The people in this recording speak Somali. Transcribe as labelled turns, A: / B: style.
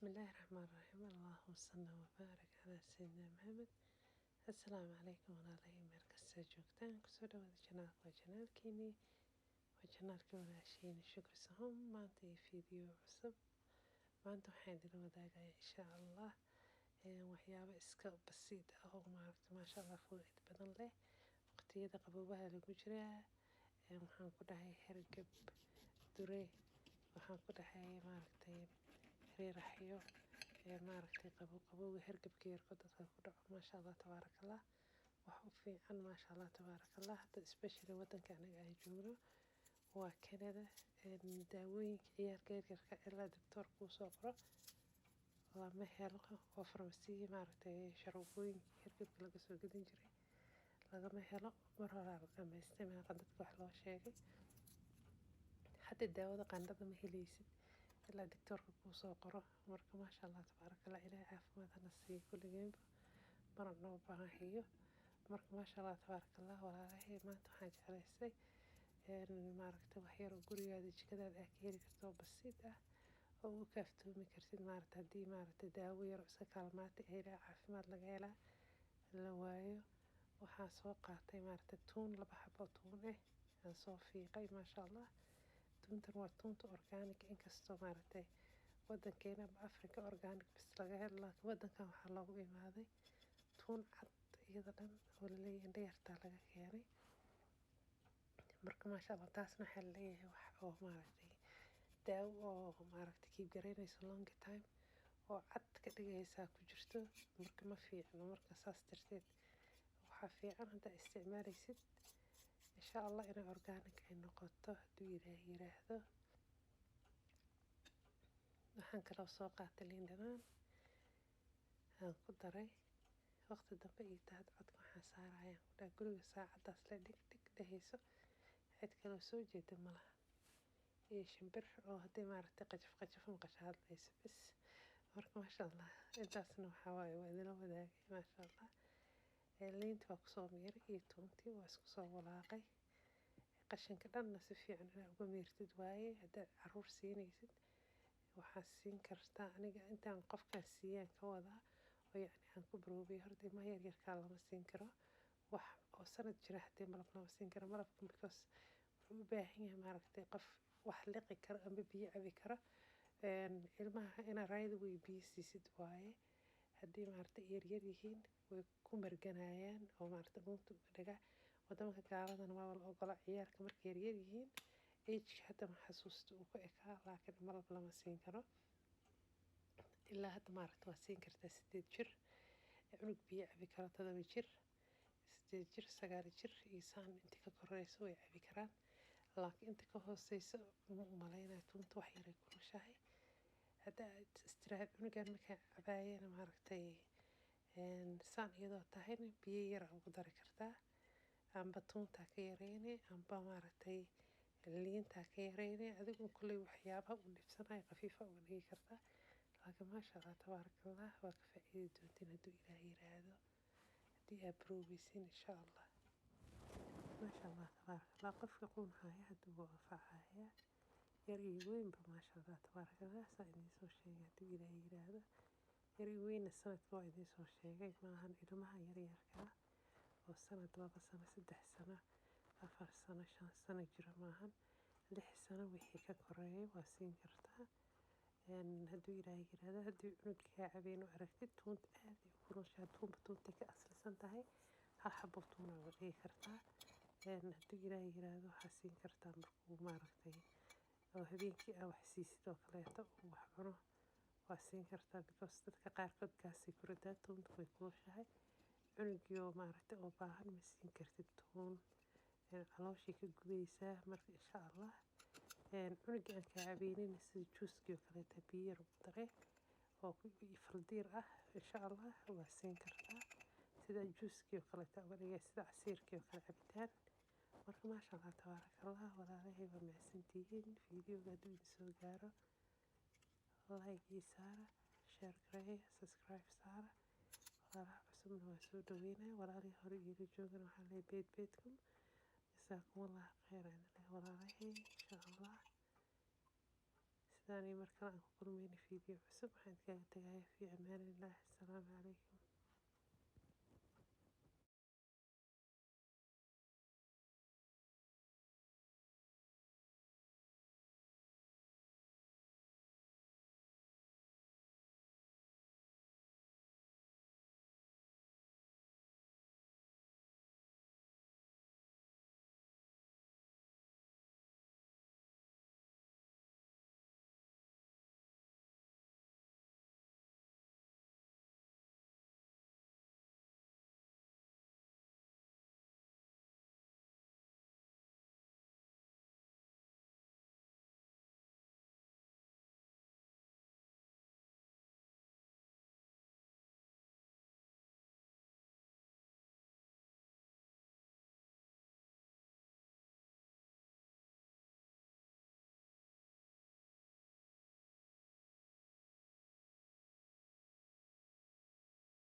A: Bismillahi raxmaani raxiim. Allahuma salli wabaarik calaa sayidina Maxamed. Assalaamu calaykum walaalahay, meel kastaa joogtaan, kusoo dhawaada channelka. Waa channelkiinii, waa channelkii walaashiina Shukri Sahom. Maanta iyo video cusub. Maanta waxaan idila wadaagaya, insha Allah, waxyaabo iska basiid ah oo maaragta, maasha Allah, faa'iido badan leh. Waqtiyada qaboobaha lagu jiraa, waxaan ku dhahay hergeb dure, waxaan ku dhahay maaragtay riiraxyo, maaragtay qabow qabowga, hergebka yarko dadka ku dhaco, maasha Allah tabaaraka Allah, wax u fiican, maasha Allah tabaaraka Allah. Hadda especially wadanka anaga aan joogno waa Canada, daawooyinka ciyaalka yaryarka ilaa doctor kuu soo qoro lama helo, oo farmasiya maaragtay sharuubooyinka hergebka laga soo gadan jiray lagama helo. Mar horaa la dhamaystay, maaqa dadka wax loo sheegay. Hadda daawada qandhada ma heleysid ilaa doctoorka kuu soo qoro. Marka maasha Allah tabaaraka Allah, Ilaahay caafimaad hana siiyo kulligeenba, mana noo baahiyo. Marka maasha Allah tabaaraka Allah, walaalahay, maanta waxaan jeclaystay maaragtay wax yar oo gurigaada jikadaada aad ka heli karto oo basiid ah oo ugu kaaftoomi kartid, maaragtay haddii maaragtay daawo yar oo iska kaalmaatay ee Ilaahay caafimaad laga helaa la waayo. Waxaan soo qaatay maaragtay tuun, laba xabo tuun ah aan soo fiiqay, maasha Allah. Tuuntan waa tuunta organic, inkastoo maaragtay wadankeena ama Africa organic bis laga helo, laakiin wadankan waxaa loogu imaaday tuun cad iyada dhan oo laleeyahay indho laga keenay. Marka maasha Allah, taasna waxaa laleeyahay wax oo maaragtay daawo oo maaragtay keep garaynayso long time oo cad ka dhigaysaa ku jirto. Marka ma fiicno. Marka saas darteed waxaa fiican haddaa isticmaalaysid, insha Allah, inay organic ay noqoto, hadduu Ilaahay yiraahdo. Waxaan kaloo soo qaatay liin dhanaan aan ku daray. Waqti dambe iyo tahad codka waxaan saarayaan ku dhaha guriga saacadaas le dhig dhig dhehayso, cid kaloo soo jeeda ma laha iyo shimbir oo haddii maaragtay qajaf qajaf maqasho hadlayso bis. Marka maasha Allah, intaasna waxaa waaye waa idinla wadaagay, maasha Allah. Liinta waa kusoo miiray iyo tuuntii, waa isku soo walaaqay. Qashinka dhanna si fiican inaa uga miirtid waaye. Haddaad caruur siinaysid waxaa siin kartaa, aniga intaan qofkaan siiyaan ka wadaa oo yacni aan ku baroobay. Horta ilmaha yaryarkaa lama siin karo wax oo sanad jira, hadee malab lama siin karo malabka, because wuxuu u baahan yahay maaragtay qof wax liqi karo ama biyo cabi karo. Ilmaha inaa raayada way biyo siisid waaye. Haddii maaragtay yaryar yihiin way ku marganayaan oo maaragtay dhuunta uga dhaga. Wadamaka gaaladana waaba la ogola ciyaalka markay yaryar yihiin, ageka hadda ma xasuusta uu ku ekaa, laakiin malab lama siin karo ilaa hadda. Maaragta waa siin kartaa 8 jir, cunug biyo cabi karo, 7 jir, 8 jir, 9 jir iyo saan inta ka koreyso way cabi karaan, laakiin inta ka hooseyso ma umaleynaya. Tuunta wax yaray kulushahay. Hadda aad istiraahad cunugan markaa cabaayana maaragtay saan iyadoo tahayna biyo yar ugu dari kartaa, amba tuuntaa ka yareyne, amba maaragtay liintaa ka yareyne. Adigu kulley waxyaabaha uu dhibsanayo khafiifa uga dhigi kartaa. Laakiin maasha Allah tabaaraka Allah, waa ka faa'iidi doontiin hadduu Ilaah yiraahdo, haddii aad baroobeysin, insha Allah. Maasha Allah tabaaraka Allah, qofka quun haya hadduu wuu anfacaya, yar iyo weynba, maasha Allah tabaaraka Allah. Saa idiin soo sheegay, hadduu Ilaah yiraahdo, yar iyo weynna sanadka waa idiin soo sheegay, maahan ilmaha yaryarka ah oo sanad, 2 sano, 3 sano, 4 sano, 5 sano jiro maahan. 6 sano wixii ka koreeyay waa siin kartaa, hadduu Ilaahay yiraahdo. Haddii cunuga kaa cabeyn u aragtid, tuunta aad ay u kulushahay, tuunba tuuntay ka aslisan tahay, hal xabo tuuna uga dhigi kartaa, hadduu Ilaahay yiraahdo. Waxaa siin kartaa markuu maaragtay oo habeenkii aa wax siisid oo kaleeto uu wax cuno waa siin kartaa, because dadka qaarkood gaasay ku ridaa, tuunta way kulushahay. Cunugii oo maaragtay oo baahan ma siin kartid tuun, calooshii ka gubaysaa. Marka insha Allah, cunugii aan kaa cabeynin sida juuskii oo kaleeta biyo yar ugu daray oo faldiir ah, insha Allah waa siin kartaa, sida juuskii oo kaleeta uga dhigay, sida casiirkii oo kale cabitaan. Marka maasha Allah tabaaraka Allah, walaalahay, waa mahadsantihiin. Videoga hadduu idin soo gaaro, like ii saara, share gareeya, subscribe saara. Walaalaha cusubna waa soo dhaweynaya, walaalihii hore iila joogana waxaa leeyahay beed beedkum, jasaakum Allah khayr aan leeyahay walaalahay, insha Allah. Sidaas. Sidaan iyo mar kale aan ku kulmayna video cusub, waxaan idinkaga tagayaa fi amaanillaah. Asalaamu calaykum.